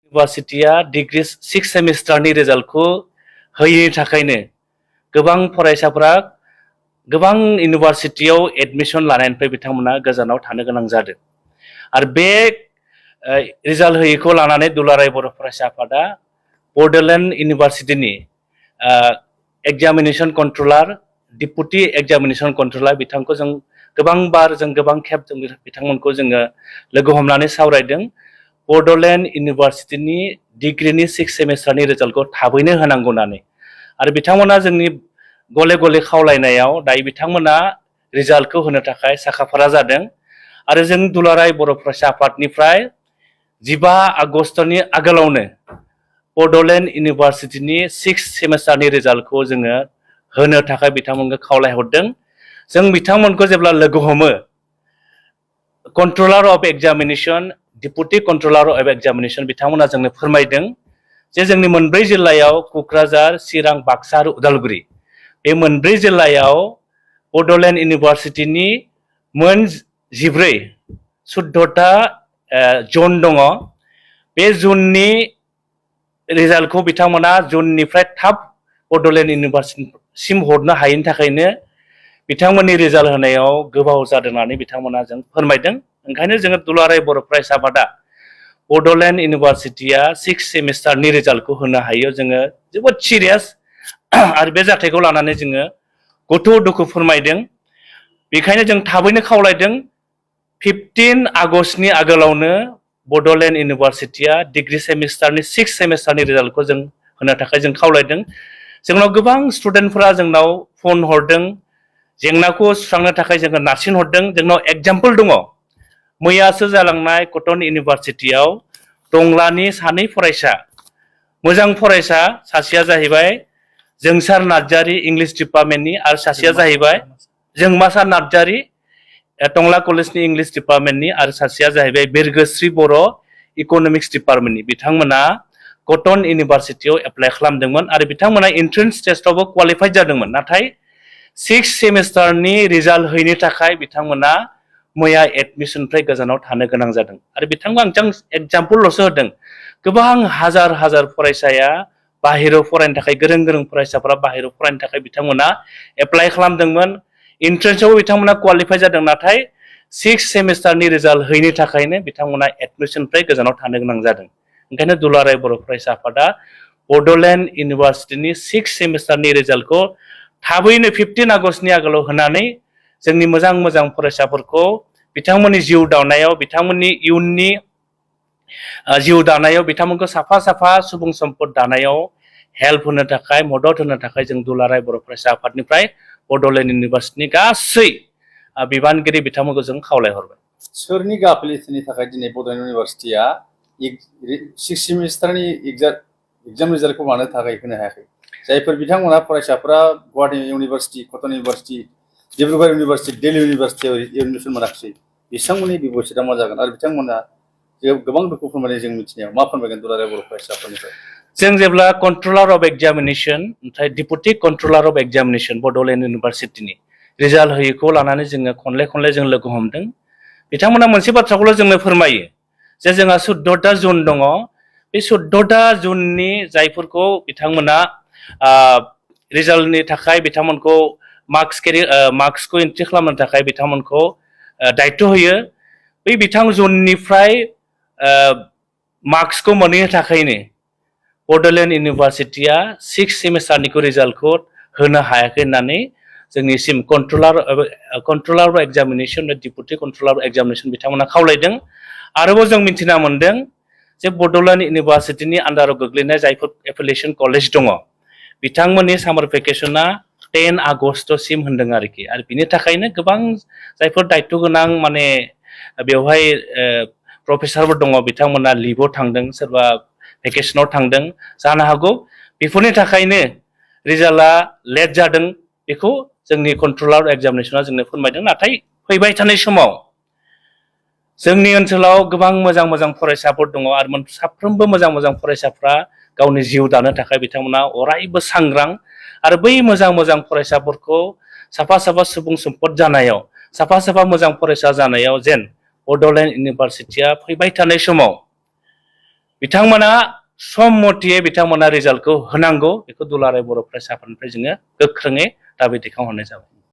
इउनिभारसिटिया degree 6 सेमिस्टारनि रिजाल्टखौ होयैनि थाखायनो गोबां फरायसाफोरा गोबां इउनिभारसिटियाव एडमिशन लानायनिफ्राय बिथांमोना गोजानाव थानो गोनां जादों आरो बे रिजाल्ट होयैखौ लानानै दुलाराय बर' फरायसा आफादा बड'लेण्ड इउनिभारसिटिनि examination controller deputy examination controller बिथांखौ जों गोबां खेब जों बिथांमोनखौ जोङो लोगो हमनानै सावरायदों बड'लेण्ड इउनिभारसिटिनि डिग्रीनि 6 सेमिस्टारनि रिजाल्टखौ थाबैनो होनांगौ होननानै आरो बिथांमोना जोंनि गले गले खावलायनायाव दायो बिथांमोना रिजाल्टखौ होनो थाखाय साखाफारा जादों आरो जों दुलाराय बर' फरायसा आफादनिफ्राय 15 आगस्टनि आगोलावनो बड'लेण्ड इउनिभारसिटिनि 6 सेमिस्टारनि रिजाल्टखौ जोङो होनो थाखाय बिथांमोनखौ खावलायहरदों जों बिथांमोनखौ जेब्ला लोगो हमो controller of examination deputy controller of examination बिथांमोना जोंनो फोरमायदों जे जोंनि मोनब्रै जिल्लायाव क'क्राझार चिरां बाक्सा आरो उदालगुरि बे मोनब्रै जिल्लायाव बड'लेण्ड इउनिभारसिटिनि मोन 14टा जन दङ बे जननि रिजाल्टखौ बिथांमोना जननिफ्राय थाब बड'लेण्ड इउनिभारसिटिसिम हरनो हायैनि थाखायनो बिथांमोननि रिजाल्ट होनायाव गोबाव जादों होननानै बिथांमोना जों फोरमायदों ओंखायनो जोङो दुलाराय बर' फरायसा आफादा बड'लेण्ड इउनिभारसिटिया 6 सेमिस्टारनि रिजाल्टखौ होनो हायो जोङो जोबोद सिरियास आरो बे जाथायखौ लानानै जोङो गथ' दुखु फोरमायदों बेखायनो जों थाबैनो खावलायदों 15 आगस्टनि आगोलावनो बड'लेण्ड इउनिभारसिटिया डिग्री सेमिस्टारनि 6 सेमिस्टारनि रिजाल्टखौ जों होनो थाखाय जों खावलायदों जोंनाव गोबां स्टुडेन्टफोरा जोंनाव फन हरदों जेंनाखौ सुस्रांनो थाखाय जोङो नारसिन हरदों जोंनाव एग्जाम्पल दङ मैयासो जालांनाय कटन इउनिभारसिटियाव टंलानि सानै फरायसा मोजां फरायसा सासेया जाहैबाय जोंसार नार्जारी इंलिश डिपार्टमेन्टनि आरो सासेया जाहैबाय जोंमासार नार्जारी टंला कलेजनि इंलिश डिपार्टमेन्टनि आरो सासेया जाहैबाय बिरगोस्रि बर' इक'नमिक्स डिपार्टमेन्टनि बिथांमोना कटन इउनिभारसिटियाव एप्लाइ खालामदोंमोन आरो बिथांमोना एन्ट्रेन्स टेस्टआवबो क्वालिफाइड जादोंमोन नाथाय 6 सेमिस्टारनि रिजाल्ट होयैनि थाखाय बिथांमोना मैया एडमिशननिफ्राय गोजानाव थानो गोनां जादों आरो बिथांमोना आं एग्जाम्पलल'सो होदों गोबां हाजार फरायसाया बाहेरायाव फरायनो थाखाय गोरों फरायसाफोरा बाहेरायाव फरायनो थाखाय बिथांमोना एप्लाइ खालामदोंमोन एन्ट्रेन्सआवबो बिथांमोना क्वालिफाइ जादों नाथाय 6 सेमिस्टारनि रिजाल्ट होयैनि थाखायनो बिथांमोना एडमिशननिफ्राय गोजानाव थानो गोनां जादों ओंखायनो दुलाराय बर' फरायसा आफादा बड'लेण्ड इउनिभारसिटिनि 6 सेमिस्टारनि रिजाल्टखौ थाबैनो 15 आगस्टनि आगोलाव होनानै जोंनि मोजां फरायसाफोरखौ बिथांमोननि जिउ दानायाव बिथांमोननि इयुननि जिउ दानायाव बिथांमोनखौ साफा सुबुं सम्पद दानायाव हेल्प होनो थाखाय मदद होनो थाखाय जों दुलाराय बर' फरायसा आफादनिफ्राय बड'लेण्ड इउनिभारसिटिनि गासै बिबानगिरि बिथांमोनखौ जों खावलायहरबाय सोरनि गाफिलथिनि थाखाय दिनै बड'लेण्ड इउनिभारसिटिया 6 सेमिस्टारनि एग्जाम रिजाल्टखौ मानो थाखाय होनो हायाखै जायफोर बिथांमोना फरायसाफोरा Guwahati university Cotton university Dibrugarh university Delhi इउनिभारसिटियाव एडमिशन मोनाखिसै बिथांमोननि बिबुंथिया मा जागोन आरो बिथांमोना गोबां दुखु फोरमायनाय जों मिथिनायाव मा फोरमायगोन दुलाराय बर' फरायसाफोरनिफ्राय जों जेब्ला कन्ट्रलार अफ एग्जामिनेशन ओमफ्राय deputy controller of examination Bodoland इउनिभारसिटिनि रिजाल्ट होयैखौ लानानै जोङो खनले जों लोगो हमदों बिथांमोना मोनसे बाथ्राखौल' जोंनो फोरमायो जे जोंहा 14टा जन दङ बे 14टा जननि जायफोरखौ बिथांमोना रिजाल्टनि थाखाय बिथांमोनखौ मार्क्सखौ एन्ट्रि खालामनो थाखाय बिथांमोनखौ दायित्व होयो बै बिथां जननिफ्राय मार्क्सखौ मोनैनि थाखायनो बड'लेण्ड इउनिभारसिटिया 6 सेमिस्टारनिखौ रिजाल्टखौ होनो हायाखै होननानै जोंनिसिम controller of examination deputy controller of examination बिथांमोना खावलायदों आरोबाव जों मिथिना मोनदों जे बड'लेण्ड इउनिभारसिटिनि आन्डाराव गोग्लैनाय जायफोर एफिलिएशन कलेज दङ बिथांमोननि सामार भेकेसना 10 आगस्टसिम होनदों आरोखि आरो बिनि थाखायनो गोबां जायफोर दायित्व गोनां माने बेवहाय प्रफेसारफोर दङ बिथांमोना लिभआव थांदों सोरबा भेकेसनाव थांदों जानो हागौ बेफोरनि थाखायनो रिजाल्टआ लेट जादों बेखौ जोंनि कन्ट्रलार एग्जामिनेशना जोंनो फोरमायदों नाथाय फैबाय थानाय समाव जोंनि ओनसोलाव गोबां मोजां फरायसाफोर दङ आरो साफ्रोमबो मोजां फरायसाफ्रा गावनि जिउ दानो थाखाय बिथांमोना अरायबो सांग्रां आरो बै मोजां फरायसाफोरखौ साफा सुबुं सम्पद जानायाव साफा मोजां फरायसा जानायाव जेन बड'लेण्ड इउनिभारसिटिया फैबाय थानाय समाव बिथांमोना सम मथे बिथांमोना रिजाल्टखौ होनांगौ बेखौ दुलाराय बर' फरायसा आफादनिफ्राय जोङो गोख्रोङै दाबि दैखांहरनाय जाबाय।